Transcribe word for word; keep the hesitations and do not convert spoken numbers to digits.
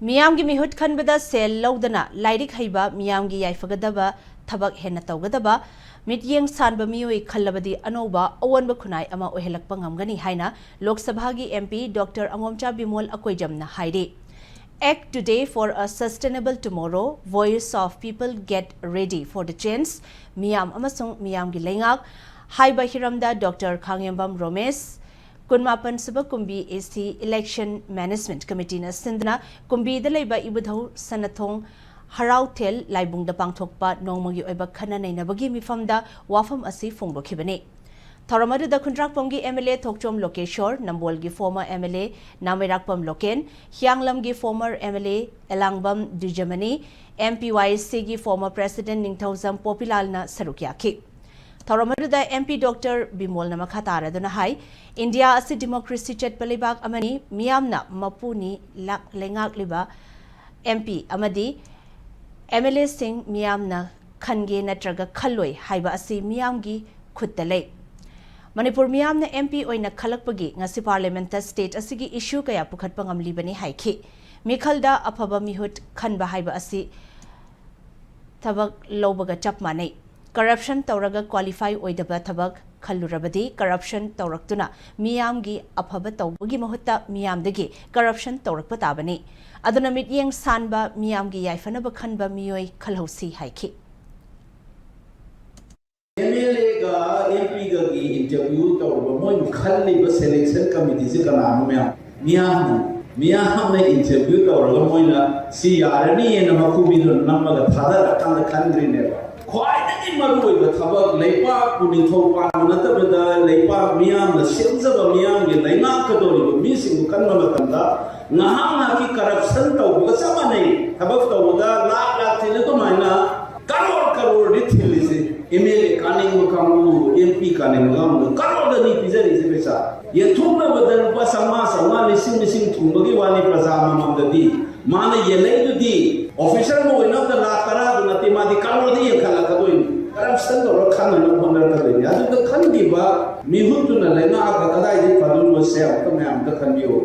ꯃꯤꯌꯥꯝꯒꯤ ꯃꯤꯍꯨꯠ ꯈꯟꯕꯗ ꯁꯦꯜ ꯂꯧꯗꯅ ꯂꯥꯏꯔꯤꯛ ꯍꯩꯕ, ꯃꯤꯌꯥꯝꯒꯤ ꯌꯥꯏꯐꯒꯗꯕ ꯊꯕꯛ ꯍꯦꯟꯅ ꯇꯧꯒꯗꯕ, ꯃꯤꯠꯌꯦꯡ ꯁꯥꯟꯕ ꯃꯤꯑꯣꯏ ꯈꯜꯂꯕꯗꯤ ꯑꯅꯧꯕ ꯑꯑꯣꯟꯕ ꯈꯨꯟꯅꯥꯏ ꯑꯃ ꯑꯣꯏꯍꯜꯂꯛꯄ ꯉꯝꯒꯅꯤ ꯍꯥꯏꯅ ꯂꯣꯛ ꯁꯚꯥꯒꯤ M P Doctor ꯑꯉꯣꯝꯆꯥ ꯕꯤꯃꯣꯜ ꯑꯀꯣꯏꯖꯝꯅ ꯍꯥꯏꯔꯤ꯫ Act today for a sustainable tomorrow, Voice of People, get ready for the change, ꯃꯤꯌꯥꯝ ꯑꯃꯁꯨꯡ ꯃꯤꯌꯥꯝꯒꯤ ꯂꯩꯉꯥꯛ ꯍꯥꯏꯕ ꯍꯤꯔꯝꯗ Doctor ꯈꯥꯡꯉꯦꯝꯕꯝ ꯔꯣꯃꯦꯁ, ꯀꯨꯟꯃꯥꯄꯟ ꯁꯨꯕ ꯀꯨꯝꯕꯤ A C Election Management Committeeꯅ ꯁꯤꯟꯗꯨꯅ ꯀꯨꯝꯕꯤꯗ ꯂꯩꯕ ꯏꯕꯨꯙꯧ ꯁꯅꯥꯊꯣꯡ ꯍꯔꯥꯎꯊꯦꯜ ꯂꯥꯏꯕꯨꯡꯗ ꯄꯥꯡꯊꯣꯛꯄ ꯅꯣꯡꯃꯒꯤ ꯑꯣꯏꯕ ꯈꯟꯅ ꯅꯩꯅꯕꯒꯤ ꯃꯤꯐꯝꯗ ꯋꯥꯐꯝ ꯑꯁꯤ ꯐꯣꯡꯗꯣꯛꯈꯤꯕꯅꯤ꯫ ꯊꯧꯔꯝ ꯑꯗꯨꯗ ꯈꯨꯟꯗ꯭ꯔꯥꯛꯄꯝꯒꯤ M L A Thokchom Lokeshore, ꯅꯝꯕꯣꯜꯒꯤ former M L A Nameirakpam Loken, ꯍꯤꯌꯥꯡꯂꯝꯒꯤ former M L A Elangbam Dujamani, M P Y Cꯒꯤ former president ꯅꯤꯡꯊꯧꯖꯝ ꯄꯣꯄꯤꯂꯥꯜꯅ ꯁꯔꯨꯛ ꯌꯥꯈꯤ꯫ ꯊꯧꯔꯝ ꯑꯗꯨꯗ M P Doctor ꯕꯤꯃꯣꯜꯅ ꯃꯈꯥ ꯇꯥꯔꯗꯨꯅ ꯍꯥꯏ, ꯏꯟꯗꯤꯌꯥ ꯑꯁꯤ democracy ꯆꯠꯄ ꯂꯩꯕꯥꯛ ꯑꯃꯅꯤ, ꯃꯤꯌꯥꯝꯅ ꯃꯄꯨꯅꯤ, ꯂꯥꯛ-, ꯂꯩꯉꯥꯛꯂꯤꯕ M P ꯑꯃꯗꯤ M L Aꯁꯤꯡ ꯃꯤꯌꯥꯝꯅ ꯈꯟꯒꯦ ꯅꯠꯇ꯭ꯔꯒ ꯈꯜꯂꯣꯏ ꯍꯥꯏꯕ ꯑꯁꯤ ꯃꯤꯌꯥꯝꯒꯤ ꯈꯨꯠꯇ ꯂꯩ꯫ ꯃꯅꯤꯄꯨꯔ ꯃꯤꯌꯥꯝꯅ M P ꯑꯣꯏꯅ ꯈꯜꯂꯛꯄꯒꯤ ꯉꯁꯤ parliamentꯇ state ꯑꯁꯤꯒꯤ issue ꯀꯌꯥ ꯄꯨꯈꯠꯄ ꯉꯝꯂꯤꯕꯅꯤ ꯍꯥꯏꯈꯤ꯫ ꯃꯤꯈꯜꯗ ꯑꯐꯕ ꯃꯤꯍꯨꯠ ꯈꯟꯕ ꯍꯥꯏꯕ ꯑꯁꯤ ꯊꯕꯛ ꯂꯧꯕꯒ ꯆꯞ ꯃꯥꯟꯅꯩ꯫ Corruption ꯇꯧꯔꯒ qualify ꯑꯣꯏꯗꯕ ꯊꯕꯛ ꯈꯜꯂꯨꯔꯕꯗꯤ corruption ꯇꯧꯔꯛꯇꯨꯅ ꯃꯤꯌꯥꯝꯒꯤ ꯑꯐꯕ ꯇꯧꯕꯒꯤ ꯃꯍꯨꯠꯇ ꯃꯤꯌꯥꯝꯗꯒꯤ corruption ꯇꯧꯔꯛꯄ ꯇꯥꯕꯅꯤ꯫ ꯑꯗꯨꯅ ꯃꯤꯠꯌꯦꯡ ꯁꯥꯟꯕ, ꯃꯤꯌꯥꯝꯒꯤ ꯌꯥꯏꯐꯅꯕ ꯈꯟꯕ ꯃꯤꯑꯣꯏ ꯈꯜꯍꯧꯁꯤ ꯍꯥꯏꯈꯤ꯫ M L Aꯒ M Pꯒꯒꯤ interview ꯇꯧꯔꯕ ꯃꯣꯏꯅ ꯈꯜꯂꯤꯕ selection committeeꯁꯦ ꯀꯅꯥꯅꯣ ꯃꯌꯥꯝ? ꯃꯤꯌꯥꯝꯅ, ꯃꯤꯌꯥꯝꯅ interview ꯇꯧꯔꯒ ꯃꯣꯏꯅ ꯁꯤ ꯌꯥꯔꯅꯤꯅ ꯃꯈꯨꯕꯤꯗꯨꯅ ꯅꯝꯃꯒ ꯊꯥꯗꯔꯀꯥꯟꯗ ꯈꯟꯈ꯭ꯔꯤꯅꯦꯕ꯫ ꯈ꯭ꯋꯥꯏꯗꯒꯤ ꯃꯔꯨꯑꯣꯏꯕ ꯊꯕꯛ, ꯂꯩꯄꯥꯛꯄꯨ ꯅꯤꯡꯊꯧ ꯄꯥꯟꯕ ꯅꯠꯇꯕꯗ ꯂꯩꯄꯥꯛ ꯃꯤꯌꯥꯝꯅ ꯁꯦꯝꯖꯕ ꯃꯤꯌꯥꯝꯒꯤ ꯂꯩꯉꯥꯛꯀꯗꯧꯔꯤꯕ ꯃꯤꯁꯤꯡꯕꯨ ꯈꯟꯕ ꯃꯇꯝꯗ ꯉꯥꯏꯍꯥꯛ ꯉꯥꯏꯍꯥꯛꯀꯤ corruption ꯇꯧꯕꯒ ꯆꯞ ꯃꯥꯟꯅꯩ꯫ ꯊꯕꯛ ꯇꯧꯕꯗ ꯂꯥꯛ ꯂꯥꯛ ꯊꯤꯜꯂꯤ ꯑꯗꯨꯃꯥꯏꯅ ꯀꯔꯣꯔ ꯀꯔꯣꯔꯗꯤ ꯊꯤꯜꯂꯤꯁꯦ꯫ M L A ꯀꯥꯅꯤꯡꯕ ꯀꯥꯡꯕꯨ, M P ꯀꯥꯅꯤꯡꯕ ꯀꯥꯡꯕꯨ ꯀꯔꯣꯔꯗꯅꯤ ꯄꯤꯖꯔꯤꯁꯦ ꯄꯩꯁꯥ꯫ ꯌꯦꯟꯊꯣꯛꯅꯕꯗ ꯂꯨꯄꯥ ꯆꯥꯝꯃꯉꯥ ꯆꯥꯝꯃꯉꯥ, ꯂꯤꯁꯤꯡ ꯂꯤꯁꯤꯡ ꯊꯨꯡꯕꯒꯤ ꯋꯥꯅꯤ ꯄ꯭ꯔꯖꯥ ꯑꯃꯃꯝꯗꯗꯤ꯫ ꯃꯥꯅ ꯌꯦꯜꯂꯛꯏꯗꯨꯗꯤ officer ꯑꯃ ꯑꯣꯏꯅꯕꯗ ꯂꯥꯛ ꯇꯔꯥꯗꯨ ꯅꯠꯇꯦ, ꯃꯥꯗꯤ ꯀꯔꯣꯔꯗ ꯌꯦꯡꯈꯠꯂꯛꯀꯗꯣꯏꯅꯤ꯫ Corruption ꯇꯧꯔ ꯈꯟꯅꯅꯕ ꯍꯣꯠꯅꯔꯛꯀꯗꯣꯏꯅꯤ꯫ ꯑꯗꯨꯗ ꯈꯟꯈꯤꯕ ꯃꯤꯍꯨꯠꯇꯨꯅ ꯂꯩꯉꯥꯛꯇ ꯀꯗꯥꯏꯗꯒꯤ ꯐꯗꯣꯏꯅꯣ ꯁꯦ ꯑꯃꯨꯛꯇ ꯃꯌꯥꯝ ꯑꯝꯇ ꯈꯟꯕꯤꯌꯨ꯫